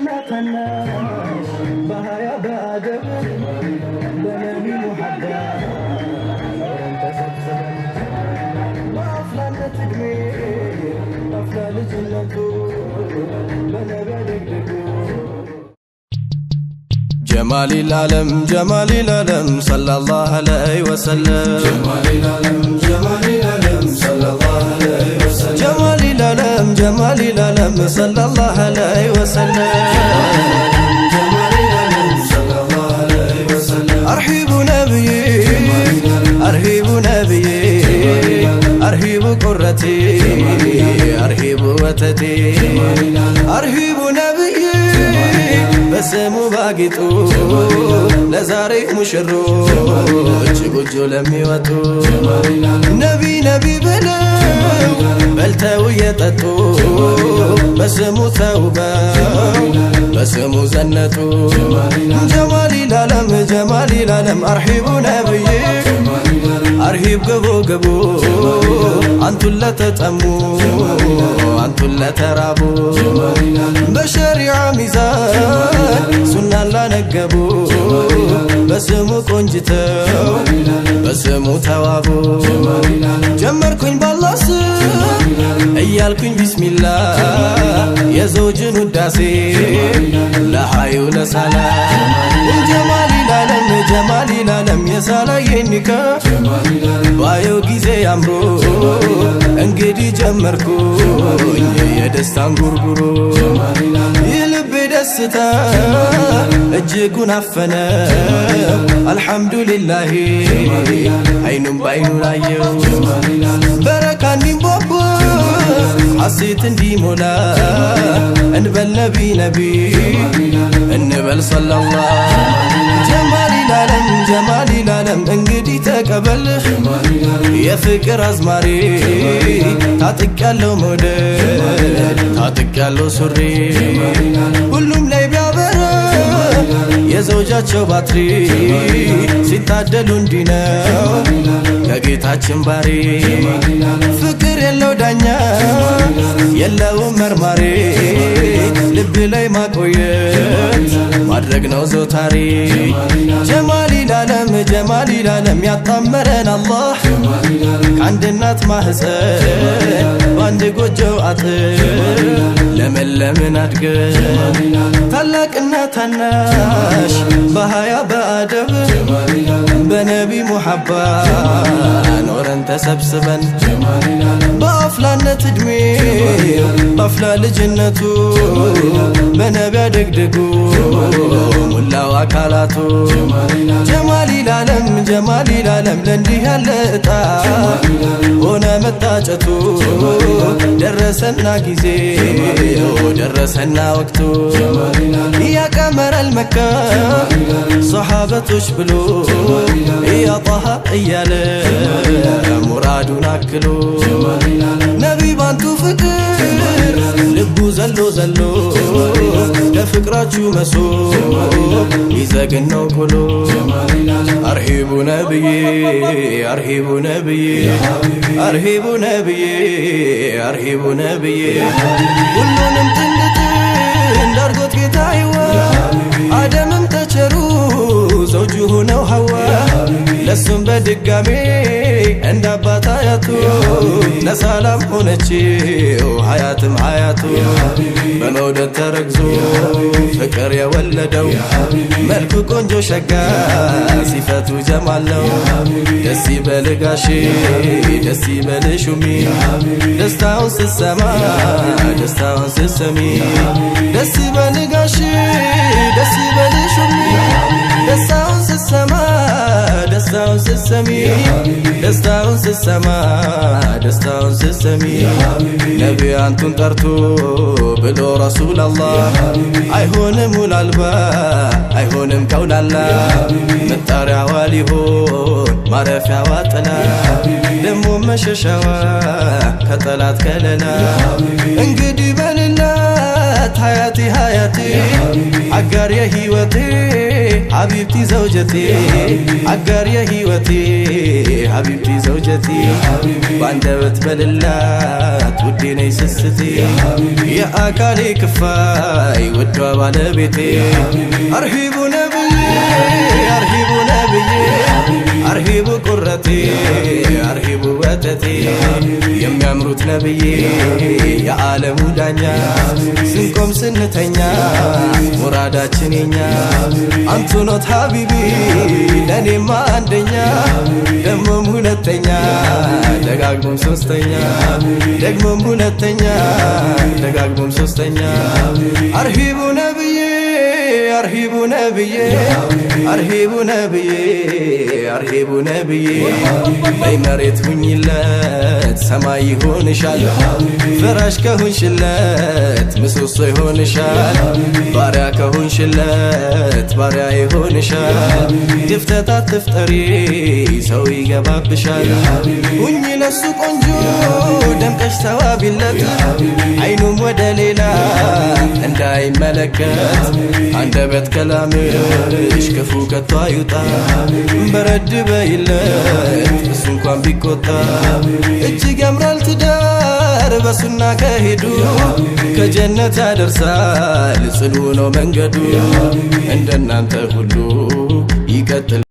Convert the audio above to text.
ታላቅና ታናሽ በሀያ በአደብ በነቢ ሙሐባ ኖረን ተሰብስበን በአፍላነት ዕድሜ አፍላ ልጅነቱ በነቢ አደግድጎ جمال العالم جمال العالم صلى الله عليه وسلم جمال العالم جمال العالم صلى الله عليه وسلم جمال العالم جمال العالم صلى الله عليه وسلم جمال العالم صلى الله عليه وسلم أرحب نبي أرهب نبي أرهب قرتي أرهب ወተቴ أرهب ነብይ በስሙ ባጌጡ ለዛሬ ሙሽሮች ጎጆ ለሚወጡ ነቢ ነቢ ብለው በልተው እየጠጡ በስሙ ተውበው በስሙ ዘነጡ። ጀማሊ ላለም ጀማሊ ላለም አርሂቡ ነብይ አርሂብ ግቡ ግቡ አንቱን ለተጠሙ አንቱን ለተራቡ በሸሪዓ ሚዛን ሱናን ላነገቡ በስሙ ቆንጅተው በስሙ ተዋቡ። ጀመርኩኝ ባላህ ስም እያልኩኝ ቢስሚላ የዘውጅን ውዳሴ ለሃዩ ለሳላ ጀማሊ ላለም ጀማሊ ላለም የሳላዬ ኒካ ባየው ጊዜ አምሮ እንግዲህ ጀመርኩኝ የደስታን ጉርጉሮ የልቤ ደስታ እጅጉን አፈነ። አልሐምዱሊላሂ አይኑም ባይኑ ላየው በረካ እንዲንቧቧ ሐሴት እንዲሞላ እንበል ነቢ ነቢ እንበል ሰለላህ ጀማሊ ላለም ጀማሊ ላለም እንግዲህ ተቀበል የፍቅር አዝማሪ ታጥቅ ያለው መውደድ ታጥቅ ያለው ሱሪ ሁሉም ላይ ቢያበራ የዘውጃቸው ባትሪ ሲታደሉ እንዲህ ነው ከጌታችን ባሪ። ፍቅር የለው ዳኛ የለውም መርማሪ ልብ ላይ ማቆየት ማድረግ ነው ዘውታሪ። ጀማሊ ላለም ጀማሊ ላለም ያጣመረን አላህ ከአንድ እናት ማህፀን በአንድ ጎጆው አጥር ለመለምን አድገን ታላቅና ታናሽ በሀያ በአደብ በነቢ ሙሐባ ኖረን ተሰብስበን በአፍላነት ዕድሜ በአፍላ ልጅነቱ በነቢ አደግድጎ ሙላው አካላቱ። ጀማሊ ላለም ጀማሊ ላለም ለእንዲህ ያለ እጣ ሆነ መታጨቱ ደረሰና ጊዜው ደረሰና ወቅቱ ያቀመረል መካ ሰሓበቶች ብሎ ያ ጣሃ እያለ ሙራዱን አክሎ ነቢ ባንቱ ፍቅር ልቡ ዘሎ ዘሎ ለፍቅራችሁ መሶብ ሊዘግን ነው ቆሎ። አርሂቡ ነብዬ አርሂቡ ነብዬ አርሂቡ ነብዬ አርሂቡ ነብዬ ሁሉንም ጥንድ ጥንድ አርጎት ጌታዬዋ አደምም ተቸሩ ዘውጁ ሆነው ሐዋ ለሱም በድጋሜ እንደ አባት አያቱ ለሰላም ሆነችው ሀያትም ሀያቱ በመውደድ ተረግዞ ፍቅር የወለደው መልኩ ቆንጆ ሸጋ ሲፈቱ ጀማል ነው። ደስ ይበል ጋሼ ደስ ይበል ሹሚ ደስታውን ስትሰማ ደስታውን ስትሰሚ ደስ ይበል ጋሼ ደስ ይበል ሹሚ ደስታውን ስትሰማ ደስታውን ስትሰሚ ደስታውን ስትሰማ ደስታውን ስትሰሚ ነቢ አንቱን ጠርቶ ብሎ ረሱል አላህ አይሆንም ውል አልባ አይሆንም ከውላላ መጣሪያዋ ሊሆን ማረፊያዋ ጥላ ደሞ መሸሻዋ ከጠላት ከለላ እንግዲህ በልላት ሀያቲ ሀያቲ አጋር የህይወቴ حبيبتي زوجتي አጋር የህይወቴ حبيبتي زوجتي በአንደበት በልላት ውዴ ነይ ስስቴ የአካሌ ክፋይ ውዷ ባለቤቴ አርሂቡ ነብዬ አርሂቡ ነብዬ አርሂቡ ቁረቴ አርሂቡ ወተቴ የሚያምሩት ነብዬ የዓለሙ ዳኛ ስንቆም ስንተኛ ሙራዳችን የኛ አንቱ ኖት حبيبي ለእኔማ አንደኛ ደግሞም ሁለተኛ ደጋግሞም ሶስተኛ ደግሞም ሁለተኛ ደጋግሞም ሶስተኛ አርሂቡ ነብዬ አርሂቡ ነብዬ አርሂቡ ነብዬ አርሂቡ ነብዬ በይ መሬት ሁኝለት ሰማይ ይሆንሻል ፍራሽ ከሆንሽለት ምሰሶ ይሆንሻል ባሪያ ከሆንሽለት ባሪያ ይሆንሻል ክፍተት አትፍጠሪ ሰው ይገባብሻል ሁኚ ለሱ ቆንጆ ደምቀሽ ተዋቢለት አይኑም ወደ ሌላ እንዳይመለከት አንደበት ከላምሽ ክፉ ከቶ አይውጣ በረድ በይለት እሱ እንኳን ቢቆጣ እጅግ ያምራል ትዳር በሱና ከሄዱ ከጀነት ያደርሳል ጽኑ ነው መንገዱ እንደናንተ ሁሉ ይቀጥል።